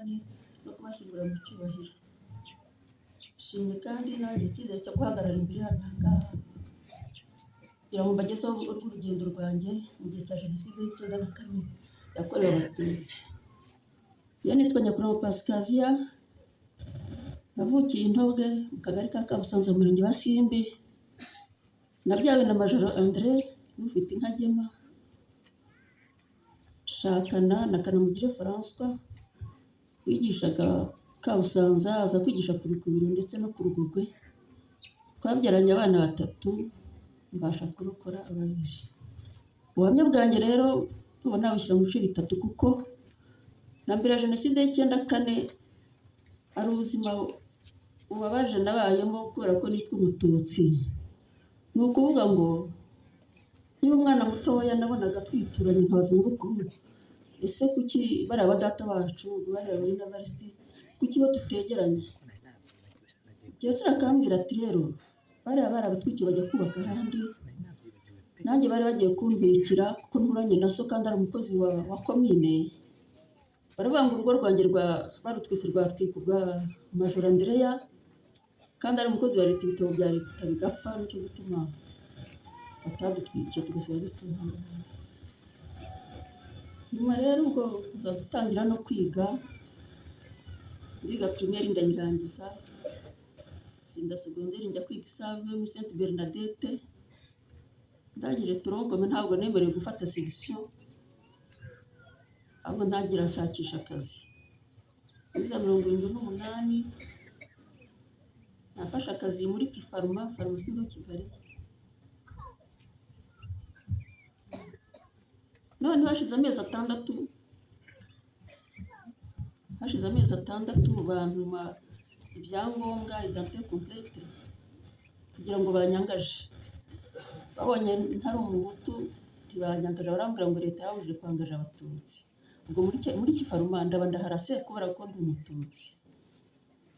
kane no kubashyingura mu cyubahiro. Nshimye kandi nanjye icyizere cyo guhagarara imbere yanyu aha ngaha kugira ngo mbagezeho urw'urugendo rwanjye mu gihe cya jenoside y'94 yakorewe Abatutsi. Njyewe nitwa Nyakurama Pasikaziya, navukiye i Ntobwe mu kagari ka Kabusanza mu murenge wa Simbi, nabyawe na Majoro Andre ufite inka Gema, nshakana na Kanamugire François wigishaga Kabusanza, aza kwigisha ku Rukubiro ndetse no ku Rugogwe. Twabyaranye abana batatu, mbasha kurokora babiri. Ubuhamya bwanjye rero ndumva nabushyira mu bice bitatu kuko na mbere ya jenoside y'94 hari ubuzima bubabaje nabayemo kubera ko nitwa Umututsi. Ni ukuvuga ngo niba umwana mutoya nabonaga twituranye nkabaza nyogokuru: "Ese kuki bariya ba data bacu, bariya bari na Varisiti, kuki bo tutegeranye?" Umukecuru akambwira ati: "Rero bariya barabatwikiye bajya kubaka ahandi, nanjye bari bagiye kuntwikira kuko nturanye na so kandi ari umukozi wa komine." Baravuga ngo urugo rwanjye rwa barutwitse rwatwika urwa Majoro Andereya kandi ari umukozi wa leta, ibitabo bya leta bigapfa, nicyo gituma batadutwikiye tugasigara dutuye aha ngaha. Nyuma rero ubwo nza gutangira no kwiga, ndiga primaire ndayirangiza, nsinda secondaire, njya kwiga i Save muri Sainte Bernadette. Ndangije tronc commun ntabwo nemerewe gufata section, ahubwo ntangira nshakisha akazi. Muri za 78 nafashe akazi muri Kifaruma, farumasi de Kigali. Noneho hashize amezi 6 bantuma ibyangombwa, identité complète, kugira ngo banyangaje. Babonye ntari Umuhutu ntibanyangaje, barambwira ngo leta yabujije kwangaje Abatutsi. Ubwo muri Kifaruma ndaba ndaharase kubera ko ndi Umututsi.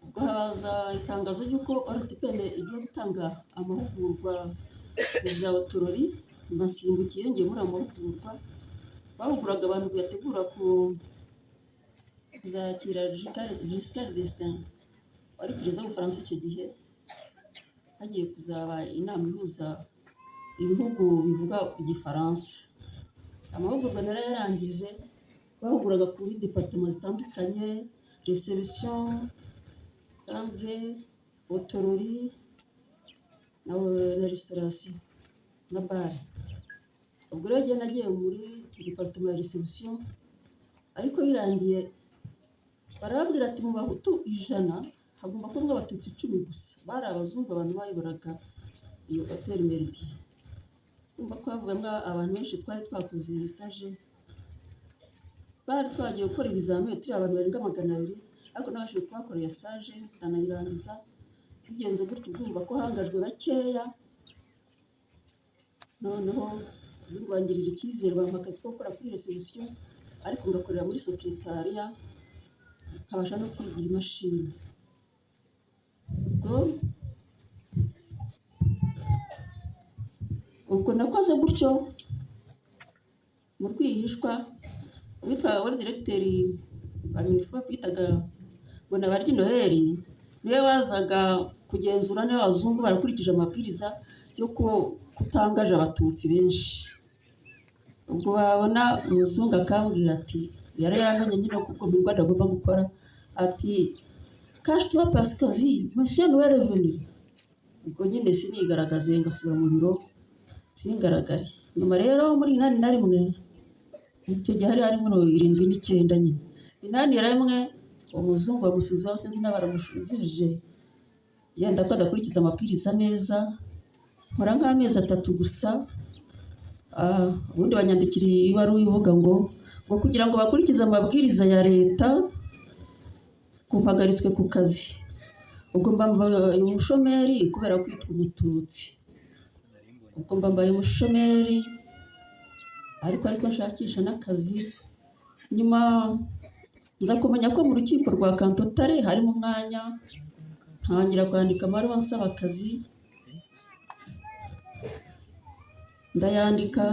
Ubwo haza itangazo ry'uko RTPN igiye gutanga amahugurwa mu bya hôtellerie, mbasimbukiye ngiye muri ayo mahugurwa. Bahuguraga abantu bategura kuzakira Giscard d'Estaing wari perezida w'Ubufaransa icyo gihe, hagiye kuzaba inama ihuza ibihugu bivuga Igifaransa. Amahugurwa narayarangije, bahuguraga kuri département zitandukanye: réception, chambre, hôtellerie na restauration na bar. Ubwo rero njye nagiye muri département ya réception, ariko birangiye barababwira ati: "Mu Bahutu 100 hagomba kubamo Abatutsi 10 gusa." Bari abazungu abantu bayoboraga iyo hoteli Méridien. Urumva ko havuyemo abantu benshi twari twakoze stage, bari twagiye gukora ibizamini turi abantu barenga 200, ariko nabashije kuhakorera stage ndanayirangiza. Bigenze gutyo urumva ko hangajwe bakeya, noneho bangirira icyizere bampa akazi ko gukora kuri réception, ariko ngakorera muri secrétariat, nkabasha no kwigira imashini. Ubwo nakoze gutyo mu rwihishwa, uwitwa wari directeur wa MINIFOP bitaga ngo ni Abaryi Noheli, niwe wazaga kugenzura niba abazungu barakurikije amabwiriza yo kutangaje Abatutsi benshi. Ubwo babona umuzungu akambwira ati, yari yaramenye nyine ko ubwo mu agomba gukora, ati: "Cache-toi Pascasie, monsieur Noël est venu." Ubwo nyine sinigaragaze, ngasubira mu biro singaragare. Nyuma rero muri 81, icyo gihe hari harimo 79 nyine, 81, uwo muzungu bamusubizaho, sinzi niba baramushubije yenda ko adakurikiza amabwiriza neza. Nkora nk'amezi 3 gusa, ubundi banyandikira ibaruwa ivuga ngo kugira ngo bakurikize amabwiriza ya leta kumpagaritswe ku kazi. Ubwo mba mbaye umushomeri kubera kwitwa Umututsi. Ubwo mba mbaye umushomeri ariko nshakisha n'akazi. Nyuma nza kumenya ko mu rukiko rwa Kantotare harimo umwanya, ntangira kwandika amabaruwa nsaba akazi, ndayandika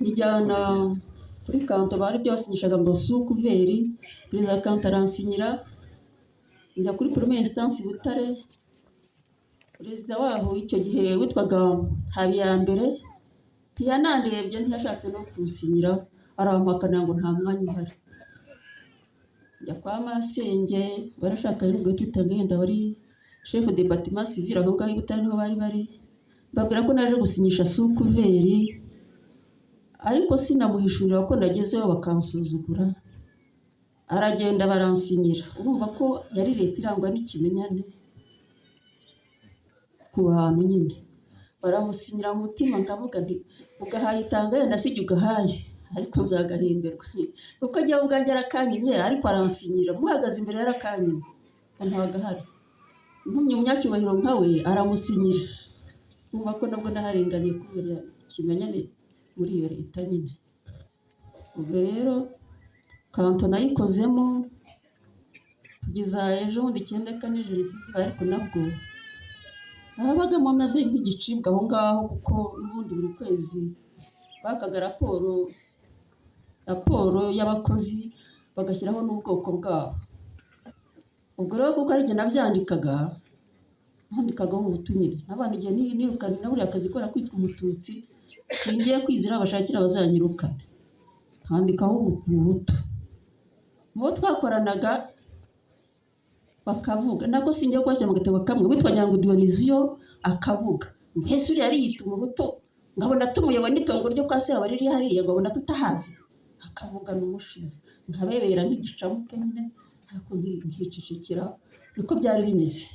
njyana Kuri kanto bari byabasinyishaga ngo sous couvert, perezida wa kanto aransinyira. Njya kuri première instance i Butare, perezida waho icyo gihe witwaga Habiyambere ntiyanandebye, ntiyashatse no kunsinyira, arampakana ngo nta mwanya uhari. Njya kwa masenge barashaka n'ubwo twitaga yenda wari chef de bâtiment civil aho ngaho i Butare, niho bari bari, mbabwira ko naje gusinyisha sous couvert, ariko sinamuhishurira ko nagezeyo bakansuzugura. Aragenda baransinyira. Urumva ko yari leta irangwa n'ikimenyane ku bantu nyine. Baramusinyira, mu mutima nkavuga nti ugahaye itanga yenda sijya ugahaye, ariko nzagahemberwa, kuko njyewe ubwanjye arakanyimye, ariko aransinyira muhagaze imbere, yarakanyimye ngo ntagahari. Ntumye umunyacyubahiro nkawe aramusinyira. Urumva ko nabwo naharenganiye kubera ikimenyane muri iyo leta nyine. Ubwo rero kanto nayikozemo kugeza ejo bundi 94 jenoside ibaye, ariko nabwo nabagamo meze nk'igicibwa aho ngaho, kuko n'ubundi buri kwezi bakaga raporo y'abakozi, bagashyiraho n'ubwoko bwabo. Ubwo rero kuko ari jye nabyandikaga, nandikagaho Umuhutu nyine, n'abantu igihe nirukanye na buriya kazi kubera kwitwa Umututsi, singiye kwizira bashakira bazanyirukane, nkandikaho Umuhutu. Mu bo twakoranaga bakavuga, nako singiye kubashyira mu gatebo kamwe, witwa Nyango Dionisiyo akavuga: "Mbese uriya ariyita Umuhutu, nkabona tumuyoboye n'itongo ryo kwa se riri hariya, ngabona tutahazi?" Akavugana umushinga, nkabebera nk'igicamuke nyine, ariko nkicecekera. Niko byari bimeze.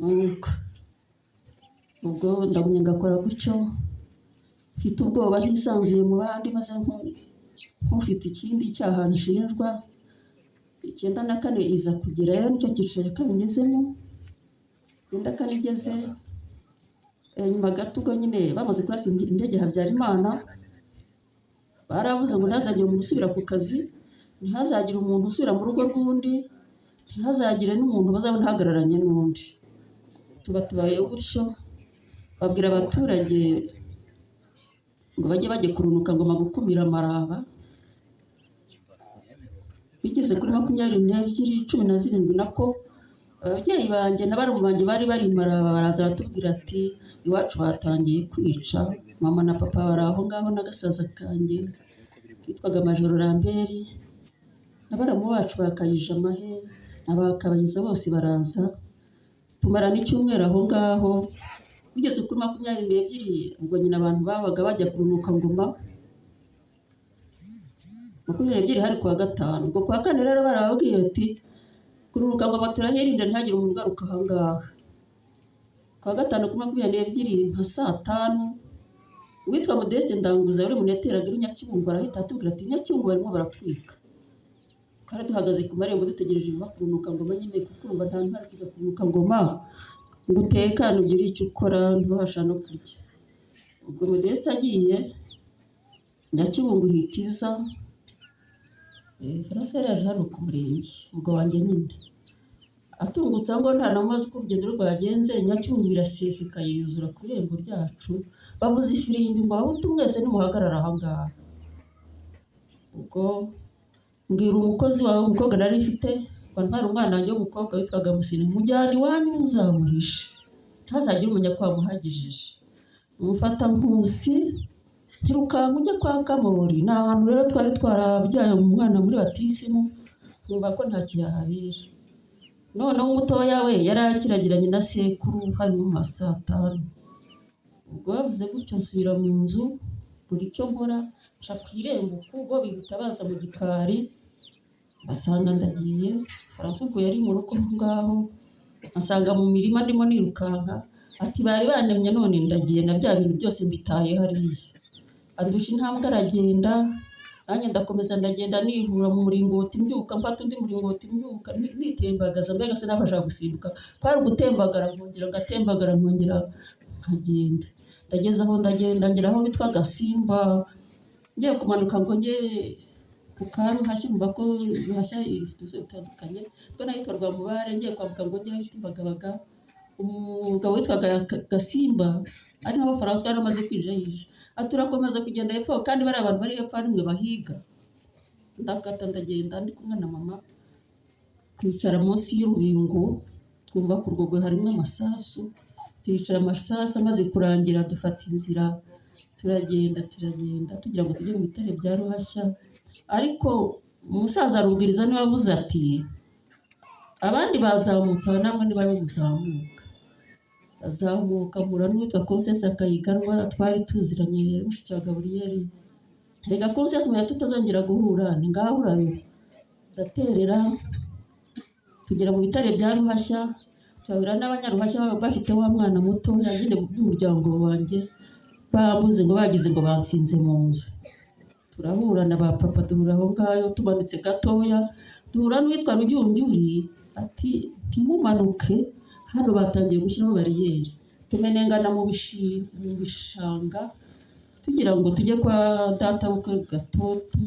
Nuko ubwo ndagumya ngakora gutyo, mfite ubwoba, ntisanzuye mu bandi, maze nk'ufite ikindi cyaha nshinjwa. 94 iza kugera rero, nicyo cyiciro cya kabiri ngezemo. 94 igeze, nyuma gato ubwo nyine bamaze kurasa indege Habyarimana, baravuze ngo ntihazagire umuntu usubira ku kazi, ntihazagire umuntu usubira mu rugo rw'undi, ntihazagire n'umuntu bazabona ahagararanye n'undi. Tuba tubayeho gutyo. Babwira abaturage ngo bajye bajya kurunuka ngoma gukumira amaraba. Bigeze kuri 22, 17 nako, ababyeyi banjye na barumuna banjye bari bari i Maraba baraza baratubwira ati iwacu batangiye kwica. Mama na papa bari aho ngaho na gasaza kanjye kitwaga Majoro Lambert na baramu bacu ba Kayijamahe na ba Kabayiza bose baraza, tumarana icyumweru aho ngaho. Bigeze kuri 22, ubwo nyine abantu babaga bajya kurunuka ngoma. 22 hari kuwa gatanu, ubwo kuwa kane rero barababwiye ati kuruhuka ngoma turahirinda, ntihagire umuntu ugaruka aha ngaha. Kuwa gatanu kuri 22 nka saa tanu, uwitwa Modeste Ndanguza wari umuntu yateraga i Nyakibungo arahita atubwira ati Nyakibungo barimo baratwika. Twari duhagaze ku marembo dutegereje ibiva kurunuka ngoma nyine, kuko urumva nta ntwari kujya kurunuka ngoma ngo utekane ugire icyo ukora, ntubasha no kurya. Ubwo Modeste agiye, Nyakibungo ihita iza. François yari yaje hano ku murenge ubwo wanjye nyine atungutse aho ngaho, nta namaze uko urugendo rwagenze, Nyakibungo irasesekaye yuzura ku irembo ryacu, bavuza ifirimbi ngo Abahutu mwese nimuhagarare aha ngaha. Ubwo mbwira umukozi wawe w'umukobwa nari mfite ngo ntware umwana wanjye w'umukobwa witwaga Musini, mujyane iwanyu uzamuhishe, ntazagire umenya ko wamuhagejeje. Mufata Nkusi, ntirukanka ujye kwa Kamori. Ni ahantu rero twari twarabyaye umwana muri batisimu, nkumva ko ntacyo yahabera. Noneho umutoya we yari akiragiranye na sekuru, hari mu ma saa tanu. Ubwo bavuze gutyo nsubira mu nzu, buri icyo nkora nca ku irembo uku, bo bihuta baza mu gikari basanga ndagiye. François ubwo yari mu rugo aho ngaho, ansanga mu mirima ndimo nirukanka, ati bari bantemye none ndagiye na bya bintu byose mbitaye hariya. Andusha intambwe aragenda, nanjye ndakomeza ndagenda nihura mu muringoti, mbyuka mfata undi muringoti, mbyuka nitembagaza, mbega sinabasha gusimbuka, kwari ugutembagara nkongera ngatembagara nkongera nkagenda. Ndageze aho ndagenda ngera aho bitwa Gasimba, ngiye kumanuka ngo njye ku Karuhashya, urumva ko Ruhashya ifite ubusozi butandukanye, ubwo n'ahitwa Rwamubare, ngiye kwambuka ngo njye ahitwa Imbagabaga, umugabo witwaga Gasimba ari naho François yari amaze kwinjira yije. Ati urakomeza kugenda hepfo aho, kandi bariya abantu bari hepfo ari mwe bahiga. Ndakata ndagenda ndi kumwe na mama, twicara munsi y'urubingo, twumva ku Rugogwe harimo amasasu, turicara amasasu amaze kurangira dufata inzira, turagenda turagenda tugira ngo tujye mu bitare bya Ruhashya, ariko umusaza Rubwiriza niwe wavuze ati abandi bazamutse aba namwe niba muzamuka. Azamuka mpura n'uwitwa Conscience Akayiganwa twari tuziranye, mushiki wa Gaburiyeli. Reka Conscience menya tutazongera guhura, ni ngaho urabe. Ndaterera tugera mu bitare bya Ruhashya, tuhahurira n'abanyaruhashya bafite wa mwana muto nyine b'umuryango wanjye, bambuze ngo bagize ngo bansinze mu nzu. Turahura na ba papa duhura aho ngaho tumanutse gatoya, duhura n'uwitwa Rujyunjyuri ati ntimumanuke hano batangiye gushyiraho bariyeri. Tumenengana mu bishanga tugira ngo tujye kwa data bukwe Gatoto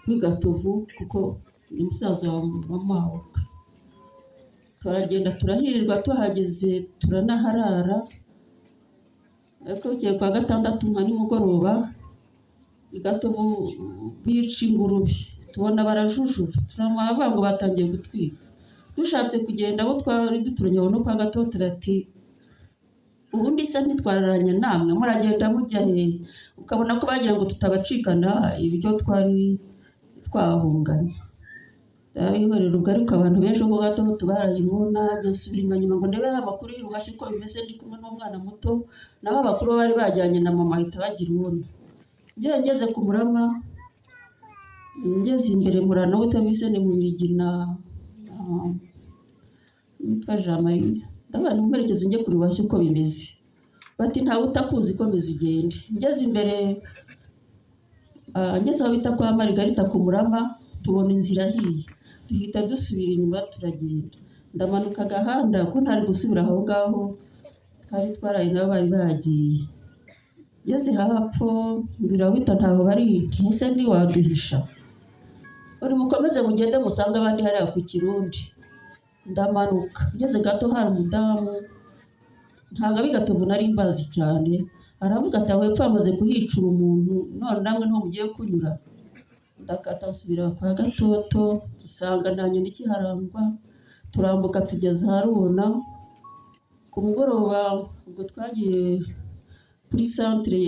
w'i Gatovu kuko ni musaza wa mabukwe. Turagenda turahirirwa tuhageze turanaharara, ariko bukeye kwa gatandatu nka nimugoroba i Gatovu bica ingurube, tubona barajujura, turamuha ngo batangiye gutwika. Dushatse kugenda abo twari duturanye aho no kwa Gatoto ati ubundi se ntitwararanye namwe muragenda mujya hehe? Ukabona ko bagira ngo tutabacikana ibyo twari twahunganye. Ndabihorera ubwo, ariko abantu benshi bo Gatoto barayibona, nsubira inyuma ngo ndebe amakuru y'Uruhashya uko bimeze ndi kumwe n'umwana muto, naho abakuru bari bajyanye na mama ahita bagira ubona. Ngiye ngeze ku Murama, ngeze imbere mpura na Visenti Mubirigi na witwa Jean Marie, ndabona mperekeze njye ku Ruhashya uko bimeze. Bati ntawe utakuzi komeza ugende. Ngeze imbere, ngeze aho bita kwa Marigarita ku Murama, tubona inzira ahiye, duhita dusubira inyuma turagenda. Ndamanuka agahanda ko ntari gusubira aho ngaho, twari twaraye nabo bari bagiye. Ngeze hapfo mbwira wita ntaho bari, ntese ntiwaduhisha. Uri mukomeze mugende musange abandi hariya ku Kirundi. Ndamanuka ngeze gato hari umudamu, ntabwo ab'i Gatovu nari mbazi cyane, aravuga ati aho hepfo hamaze kuhicura umuntu none namwe niho mugiye kunyura. Ndakata nsubira kwa Gatoto, dusanga nta nyoni ikiharangwa, turambuka tugeze aharubona. Ku mugoroba ubwo twagiye kuri santere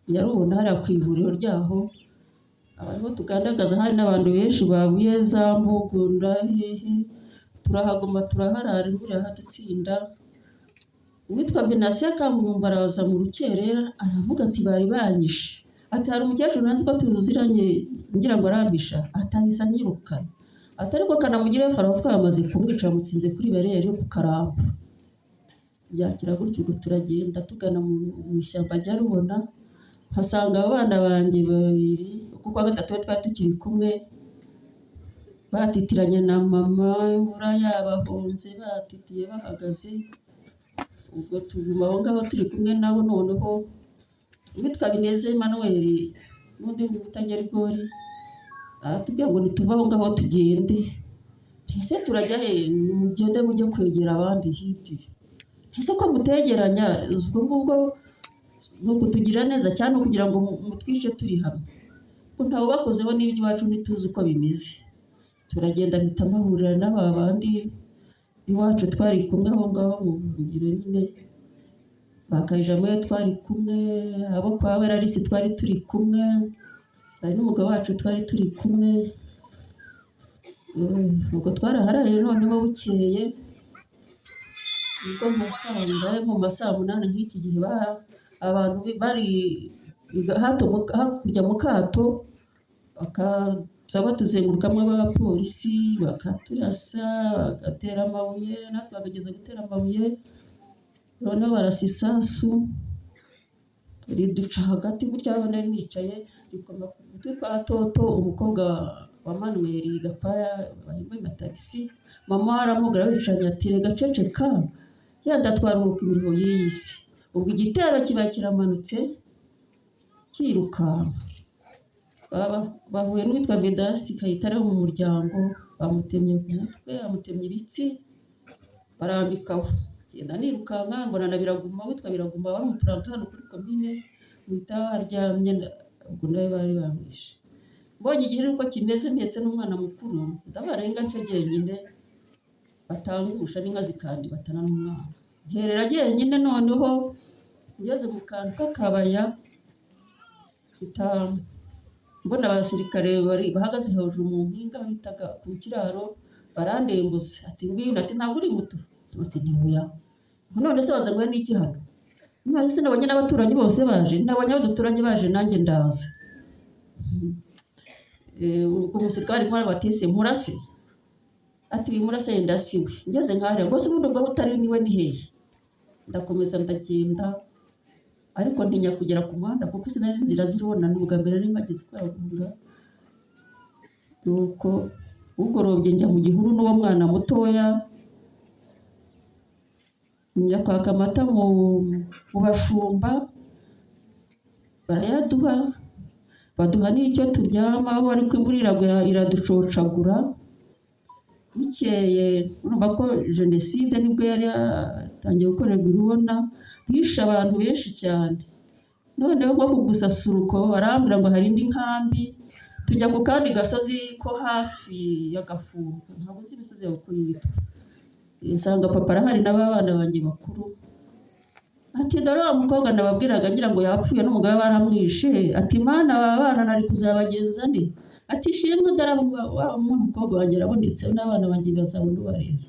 ya Rubona hariya ku ivuriro ryaho, aba ariho tugandagaza, hari n'abantu benshi bavuye za Mugunda hehe, turahaguma turaharara imvura irahadutsinda. Uwitwa Venantia Kamuyumba araza mu rukerera aravuga ati bari banyishe. Ati hari umukecuru nzi ko tuziranye ngira ngo arampisha, atahise anyirukana. Ati ariko Kanamugire François yamaze kumwica yamutsinze kuri bariyeri yo ku Karambo. Byakira gutyo ubwo turagenda tugana mu ishyamba rya Rubona, mpasanga abana banjye babiri kuko kwa gatatu we twari tukiri kumwe, batitiranye na mama, imvura yabahonze batitiye bahagaze, ubwo tuguma aho ngaho turi kumwe nabo. Noneho uwitwa Bineze Emmanuel n'undi bita Nyarigori aratubwira ngo nituve aho ngaho tugende. Ese turajya he? Mugende mujye kwegera abandi hirya. Ese ko mutegeranya ubwo ngubwo ni ukutugirira neza cyane kugira ngo mutwice turi hamwe, ko ntawe bakozeho n'iby'iwacu ntituzi uko bimeze. Turagenda mpita mpahurira n'aba bandi iwacu twari kumwe aho ngaho mu buhungiro nyine, ba Kayijamahe twari kumwe, abo kwa Berarisi twari turi kumwe, hari n'umugabo wacu twari turi kumwe. Ubwo twaraharaye noneho bukeye nibwo mpasanga nko mu ma saa munani nk'iki gihe abantu bari hakurya mu kato, bakaza batuzengurukamo abapolisi bakaturasa, bagatera amabuye, natwe bakageza gutera amabuye, noneho barasa isasu riduca hagati gutya aho nari nicaye, rikoma ku gutwi kwa Toto umukobwa wa Manuel Gakwaya wahimba tagisi. Mama aramubwira yicaranye ati rega ceceka yenda twaruhuka imiruho y'iyi si. Ubwo igitero kiba kiramanutse kirukanka, bahuye n'uwitwa Vedasti Kayitare wo mu muryango, bamutemye ku mutwe, bamutemye ibitsi barambikaho. Ngenda nirukanka mbona na Biraguma, witwa Biraguma wari umupuranto hano kuri komine, Mpita aho aryamye, ubwo nawe bari bamwishe. Mbonye igihuru uko kimeze, mpetse n'umwana mukuru, ndabarenga nce jyenyine, batangusha n'inka zikandibatana n'umwana. Nterera jyenyine. Noneho ngeze mu kantu k'akabaya, mpita mbona abasirikare bari bahagaze hejuru mu mpinga bitaga ku kiraro, barandembuza, ati: "Ngwino." Ati: "Ntabwo uri muto?" Ati: "Ntibuya." Ngo: "None se wazanywe n'iki hano?" None se nabonye n'abaturanyi bose baje, nabonye abo duturanye baje, nanjye ndaza. Ubwo umusirikare ari kumwe bati: "Se murase?" Ati: "Wimurase, yenda siwe." Ngeze nkahariya ngo: "Se ubundi ubwo aho utari niwe ni hehe?" Ndakomeza ndagenda, ariko ntinya kugera ku muhanda kuko sinari inzira ziribona, ni ubwa mbere nari mpageze kubera guhunga. Nuko bugorobye njya mu gihuru n'uwo mwana mutoya, njya kwaka amata mu bashumba, barayaduha, baduha n'icyo turyamaho, ariko imvura iragwa iraducocagura. Bukeye, urumva ko jenoside nibwo yari yatangiye gukorerwa i Rubona, bishe abantu benshi cyane. Noneho nko ku gusasuruko barambwira ngo hari indi nkambi, tujya ku kandi gasozi ko hafi ya Gafumba, ntabwo nzi imisozi yawe uko yitwa. Nsanga papa arahari n'aba bana banjye bakuru. Ati: "Dore wa mukobwa nababwiraga ngira ngo yapfuye n'umugabo baramwishe." Ati: "Mana, aba bana nari kuzabagenza nde?" Ati: "Shimwe, dore wa mukobwa wanjye arabonetse, n'abana banjye bazabona ubarera."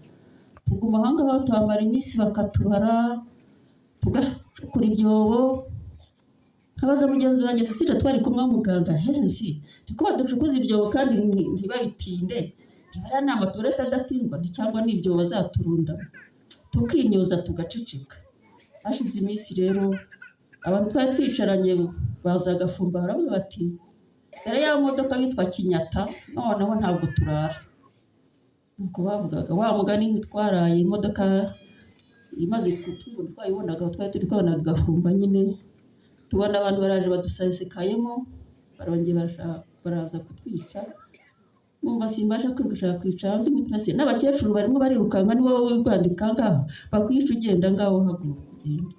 Tuguma aho ngaho, tuhamara iminsi, bakatubara, tugacukura ibyobo. Nkabaza mugenzi wanjye Cecile twari kumwe w'umuganga: "Hese si niko baducukuza ibyobo kandi ntibabitinde, ntibariya ni amaturete adatindwa cyangwa ni ibyobo bazaturunda?" Tukimyoza, tugaceceka. Hashize iminsi rero, abantu twari twicaranye baza Gafumba, baravuga bati: "Dore ya modoka yitwa Kinyata, noneho ntabwo turara." Nuko bavugaga wa mugani, ntitwaraye. Imodoka imaze kutubona, twayibonaga aho twari turi, twabonaga Gafumba nyine, tubona abantu baraje badusesekayemo, barongera baraza kutwica. Numva simbasha kwiruka, nshaka kwicara undi mutima se n'abakecuru barimo barirukanka, ni wowe wigwandika ngaho bakwica, ugenda ngaho, haguruka ugenda.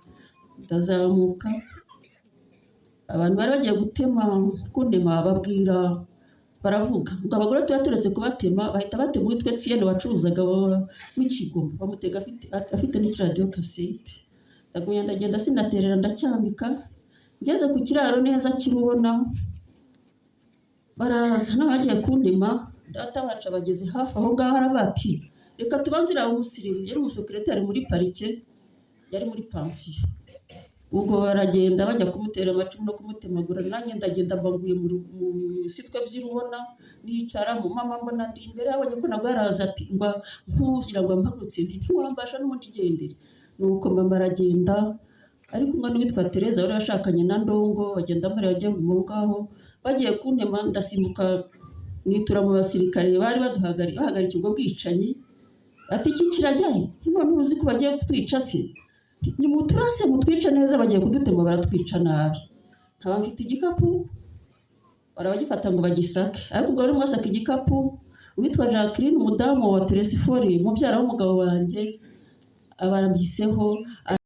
Ndazamuka, abantu bari bagiye gutema kuntema babwira, baravuga ngo abagore tuba turetse kubatema, bahita batema uwitwa Etienne wacuruzaga w'Ikigoma, bamutega afite n'ikiradiyo kasete. Ndagumya ndagenda, sinaterera, ndacyambika, ngeze ku kiraro neza kirubona, baraza n'abagiye kuntema. Data wacu abageze hafi aho ngaho, aravuga ati: "Reka tubanze uriya w'umusirimu." Yari umusekeretari muri parike, yari muri pansiyo. Ubwo baragenda bajya kumutera amacumu no kumutemagura, nanjye ndagenda, mbanguye mu bisitwe by'Irubona, nicara mu mama, mbona ndi imbere, abonye ko nabwo yaraza, ati ngo nkugira ngo mpagurutse, nti: "Ntiwambasha n'ubundi, igendere." Nuko mama aragenda ari kumwe n'uwitwa Tereza wari washakanye na Ndongo, bagenda mureba agiye mu ngaho. Bagiye kuntema, ndasimbuka nitura mu basirikare bari bahagarikiye ubwo bwicanyi. Ati: "Iki kirajya he? None uzi ko bagiye kutwica se? Nimuturase mutwice neza, bagiye kudutema baratwica nabi." Nkaba mfite igikapu, barabagifata ngo bagisake, ariko ubwo barimo basaka igikapu, uwitwa Jacqueline, umudamu wa Teresifori, mubyara w'umugabo wanjye, abarambyiseho.